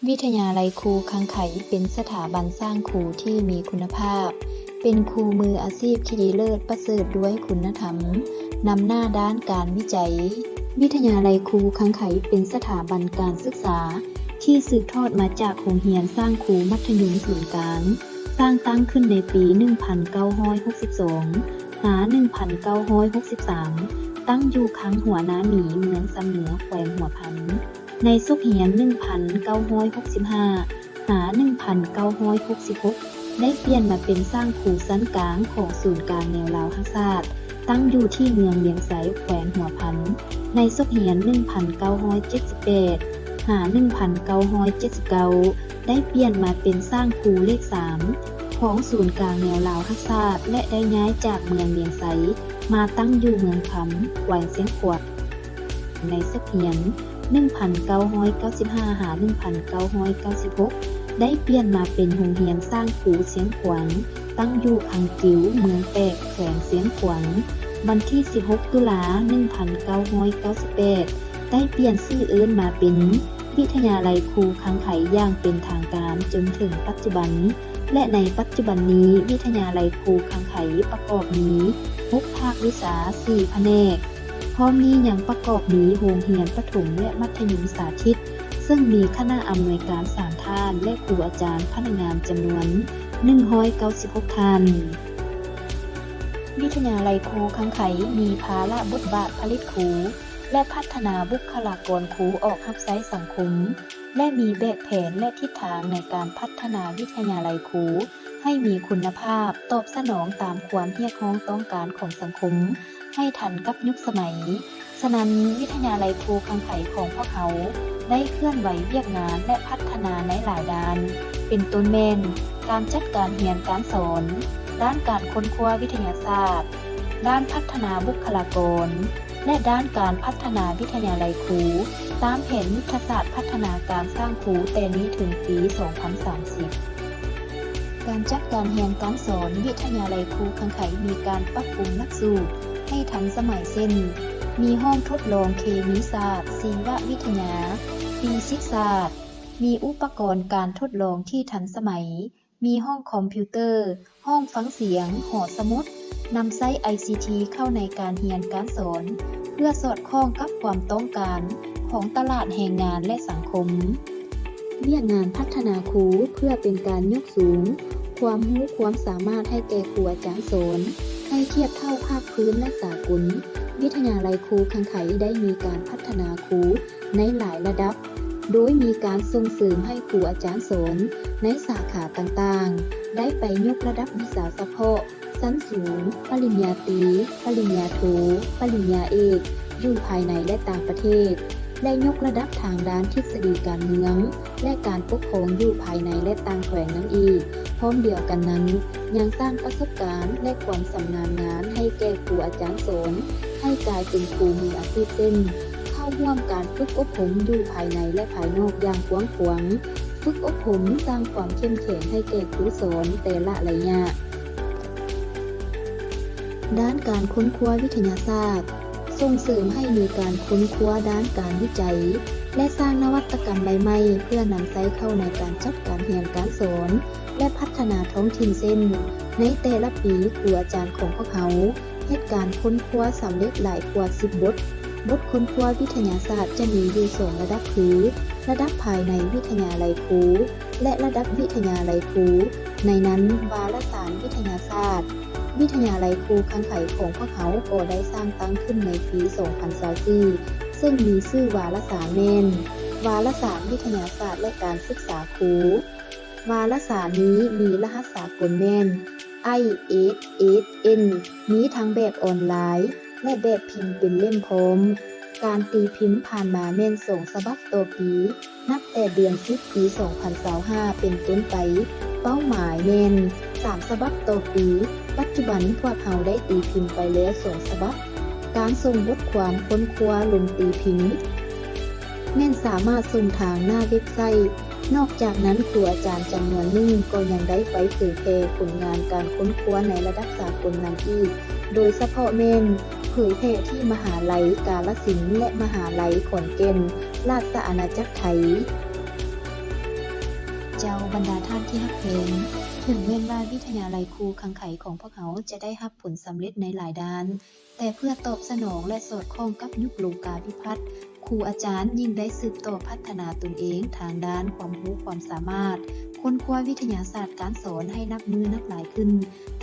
ວິທະຍາໄລຄູຄັງໄຄເປັນສະຖາບັນສ້າງຄູທີ່ມີຄຸນນະພາບ, ເປັນຄູ່ມືອາຊີບທີ່ດີເລີດປະເສີດດ້ວຍຄຸນນະທຳ, ນຳໜ້າດ້ານການວິໄຈ. ວິທະຍາໄລຄູຄັງໄຄເປັນສະຖາບັນການສຶກສາທີ່ສືບທອດມາຈາກໂຮງຮຽນສ້າງຄູມັດທະຍົມສູນກາງ, ສ້າງຕັ້ງຂຶ້ນໃນປີໜຶ່ງພັນເກົ້າຮ້ອຍຫົກສິບສອງ ຫາ ໜຶ່ງພັນເກົ້າຮ້ອຍຫົກສິບສາມ ຕັ້ງຢູ່ຄັງຫົວນາໝີ ເມືອງຊຳເໜືອ ແຂວງຫົວພັນ. ໃນສົກຮຽນໜຶ່ງພັນເກົ້າຮ້ອຍຫົກສິບຫ້າ ຫາ ໜຶ່ງພັນເກົ້າຮ້ອຍຫົກສິບຫົກ ໄດ້ປ່ຽນມາເປັນສ້າງຄູຊັ້ນກາງຂອງສູນກາງແນວລາວຮັກຊາດ, ຕັ້ງຢູ່ທີ່ເມືອງວຽງໄຊ ແຂວງຫົວພັນ. ໃນສົກຮຽນໜຶ່ງພັນເກົ້າຮ້ອຍເຈັດສິບແປດ ຫາ ໜຶ່ງພັນເກົ້າຮ້ອຍເຈັດສິບເກົ້າ ໄດ້ປ່ຽນມາເປັນສ້າງຄູເລກສາມຂອງສູນກາງແນວລາວຮັກຊາດ ແລະ ໄດ້ຍ້າຍຈາກເມືອງວຽງໄຊ ມາຕັ້ງຢູ່ເມືອງຄຳ ແຂວງຊຽງຂວາງ. ໃນສົກຮຽນໜຶ່ງພັນເກົ້າຮ້ອຍເກົ້າສິບຫ້າ ຫາ ໜຶ່ງພັນເກົ້າຮ້ອຍເກົ້າສິບຫົກ ໄດ້ປ່ຽນມາເປັນໂຮງຮຽນສ້າງຄູຊຽງຂວາງ, ຕັ້ງຢູ່ຄັງກິວ ເມືອງແປກ ແຂວງຊຽງຂວາງ. ວັນທີສິບຫົກ ຕຸລາ ໜຶ່ງພັນເກົ້າຮ້ອຍເກົ້າສິບແປດ ໄດ້ປ່ຽນຊື່ເອີ້ນມາເປັນ ວິທະຍາໄລຄູຄັງໄຄຢ່າງເປັນທາງການຈົນເຖິງປັດຈຸບັນ ແລະ ໃນປັດຈຸບັນນີ້ ວິທະຍາໄລຄູຄັງໄຄປະກອບມີຫົກພາກວິຊາ ສີ່ພະແນກ, ພ້ອມນີ້ຍັງປະກອບມີໂຮງຮຽນປະຖົມ ແລະ ມັດທະຍົມສາທິດ, ເຊິ່ງມີຄະນະອຳນວຍການສາມທ່ານ ແລະ ຄູອາຈານພະນັກງານຈຳນວນໜຶ່ງຮ້ອຍເກົ້າສິບຫົກທ່ານ. ວິທະຍາໄລຄູຄັງໄຄມີພາລະບົດບາດຜະລິດຄູ ແລະ ພັດທະນາບຸກຄະລາກອນຄູອອກຮັບໃຊ້ສັງຄົມ ແລະ ມີແບບແຜນ ແລະ ທິດທາງໃນການພັດທະນາວິທະຍາໄລຄູໃຫ້ມີຄຸນນະພາບ, ຕອບສະໜອງຕາມຄວາມຮຽກຮ້ອງຕ້ອງການຂອງສັງຄົມໃຫ້ທັນກັບຍຸກສະໄໝ. ສະນັ້ນ, ວິທະຍາໄລຄູຄັງໄຄຂອງພວກເຮົາໄດ້ເຄື່ອນໄຫວວຽກງານ ແລະ ພັດທະນາໃນຫຼາຍດ້ານ, ເປັນຕົ້ນແມ່ນ ການຈັດການຮຽນການສອນ, ດ້ານການຄົ້ນຄວ້າວິທະຍາສາດ, ດ້ານພັດທະນາບຸກຄະລາກອນ ແລະ ດ້ານການພັດທະນາວິທະຍາໄລຄູ ຕາມແຜນຍຸດທະສາດພັດທະນາການສ້າງຄູແຕ່ນີ້ເຖິງປີສອງພັນສາມສິບ. ການຈັດການຮຽນການສອນ ວິທະຍາໄລຄູຄັງໄຄມີການປັບປຸງຫຼັກສູດໃຫ້ທັນສະໄໝ ເຊັ່ນ ມີຫ້ອງທົດລອງເຄມີສາດ, ຊີວະວິທະຍາ, ຟີຊິກສາດ, ມີອຸປະກອນການທົດລອງທີ່ທັນສະໄໝ, ມີຫ້ອງຄອມພິວເຕີ, ຫ້ອງຟັງສຽງ, ຫໍສະໝຸດ, ນຳໃຊ້ໄອຊີທີເຂົ້າໃນການຮຽນການສອນ ເພື່ອສອດຄ່ອງກັບຄວາມຕ້ອງການຂອງຕະຫຼາດແຮງງານ ແລະ ສັງຄົມ. ວຽກງານພັດທະນາຄູເພື່ອເປັນການຍົກສູງຄວາມຮູ້ຄວາມສາມາດໃຫ້ແກ່ຄູອາຈານສອນ ໃຫ້ທຽບເທົ່າພາກພື້ນ ແລະ ສາກົນ. ວິທະຍາໄລຄູຄັງໄຄໄດ້ມີການພັດທະນາຄູໃນຫຼາຍລະດັບ, ໂດຍມີການສົ່ງເສີມໃຫ້ຄູອາຈານສອນໃນສາຂາຕ່າງໆ ໄດ້ໄປຍົກລະດັບວິຊາສະເພາະ ຊັ້ນສູງ, ປະລິນຍາຕີ, ປະລິນຍາໂທ, ປະລິນຍາເອກ ຢູ່ພາຍໃນ ແລະ ຕ່າງປະເທດ ແລະ ຍົກລະດັບທາງດ້ານທິດສະດີການເມືອງ ແລະ ການປົກຄອງຢູ່ພາຍໃນ ແລະ ຕ່າງແຂວງນຳອີກ. ພ້ອມດຽວກັນນັ້ນ, ຍັງສ້າງປະສົບການ ແລະ ຄວາມຊຳນານງານໃຫ້ແກ່ຄູອາຈານສອນ ໃຫ້ກາຍເປັນຄູມືອາຊີບ ເຊັ່ນ ເຂົ້າຮ່ວມການຝຶກອົບຮົມຢູ່ພາຍໃນ ແລະ ພາຍນອກຢ່າງກວ້າງຂວາງ, ຝຶກອົບຮົມສ້າງຄວາມເຂັ້ມແຂງໃຫ້ແກ່ຄູສອນແຕ່ລະໄລຍະ. ດ້ານການຄົ້ນຄວ້າວິທະຍາສາດ, ສົ່ງເສີມໃຫ້ມີການຄົ້ນຄວ້າດ້ານການວິໄຈ ແລະ ສ້າງນະວັດຕະກຳໃໝ່ໆ ເພື່ອນຳໃຊ້ເຂົ້າໃນການຈັດການຮຽນການສອນ ແລະ ພັດທະນາທ້ອງຖິ່ນ ເຊັ່ນ ໃນແຕ່ລະປີ ຄູອາຈານຂອງພວກເຮົາ ເຮັດການຄົ້ນຄວ້າສຳເລັດຫຼາຍກວ່າສິບບົດ. ບົດຄົ້ນຄວ້າວິທະຍາສາດຈະມີຢູ່ສອງລະດັບຄື ລະດັບພາຍໃນວິທະຍາໄລຄູ ແລະ ລະດັບວິທະຍາໄລຄູ. ໃນນັ້ນ ວາລະສານວິທະຍາສາດ ວິທະຍາໄລຄູຄັງໄຄຂອງພວກເຮົາກໍໄດ້ສ້າງຕັ້ງຂຶ້ນໃນປີສອງພັນຊາວສີ່ ເຊິ່ງມີຊື່ວາລະສານແມ່ນ ວາລະສານວິທະຍາສາດ ແລະ ການສຶກສາຄູ. ວາລະສານນີ້ມີລະຫັດສາກົນແມ່ນ ໄອເອສເອສເອັນ ມີທັງແບບອອນລາຍ ແລະ ແບບພິມເປັນເຫຼັ້ມພ້ອມ. ການຕີພິມຜ່ານມາແມ່ນສອງສະບັບຕໍ່ປີ ນັບແຕ່ເດືອນສິບ ປີສອງພັນຊາວຫ້າເປັນຕົ້ນໄປ. ເປົ້າໝາຍແມ່ນສາມສະບັບຕໍ່ປີ. ປັດຈຸບັນພວກເຮົາໄດ້ຕີພິມໄປແລ້ວສອງສະບັບ. ການສົ່ງບົດຄວາມຄົ້ນຄວ້າລົງຕີພິມ ແມ່ນສາມາດສົ່ງທາງໜ້າເວັບໄຊ. ນອກຈາກນັ້ນ, ຄູອາຈານຈຳນວນໜຶ່ງກໍຍັງໄດ້ໄປເຜີຍແຜ່ຜົນງານການຄົ້ນຄວ້າໃນລະດັບສາກົນນຳອີກ, ໂດຍສະເພາະແມ່ນເຜີຍແຜ່ທີ່ມະຫາໄລກາລະສິນ ແລະ ມະຫາໄລຂອນແກ່ນ ລາຊະອານາຈັກໄທ. ເຈົ້າ, ບັນດາທ່ານທີ່ຮັກແພງ, ເຖິງແມ່ນວ່າວິທະຍາໄລຄູຂັງໄຂຂອງພວກເຮົາຈະໄດ້ຮັບຜົນສຳເລັດໃນຫຼາຍດ້ານ, ແຕ່ເພື່ອຕອບສະໜອງ ແລະ ສອດຄ່ອງກັບຍຸກໂລກາພິວັດ, ຄູອາຈານຍິ່ງໄດ້ສືບຕໍ່ພັດທະນາຕົນເອງທາງດ້ານຄວາມຮູ້ຄວາມສາມາດ, ຄົ້ນຄວ້າວິທະຍາສາດການສອນໃຫ້ນັບມື້ນັບຫຼາຍຂຶ້ນ,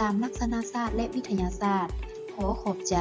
ຕາມລັກສະນະສາດ ແລະ ວິທະຍາສາດ. ຂໍຂອບໃຈ.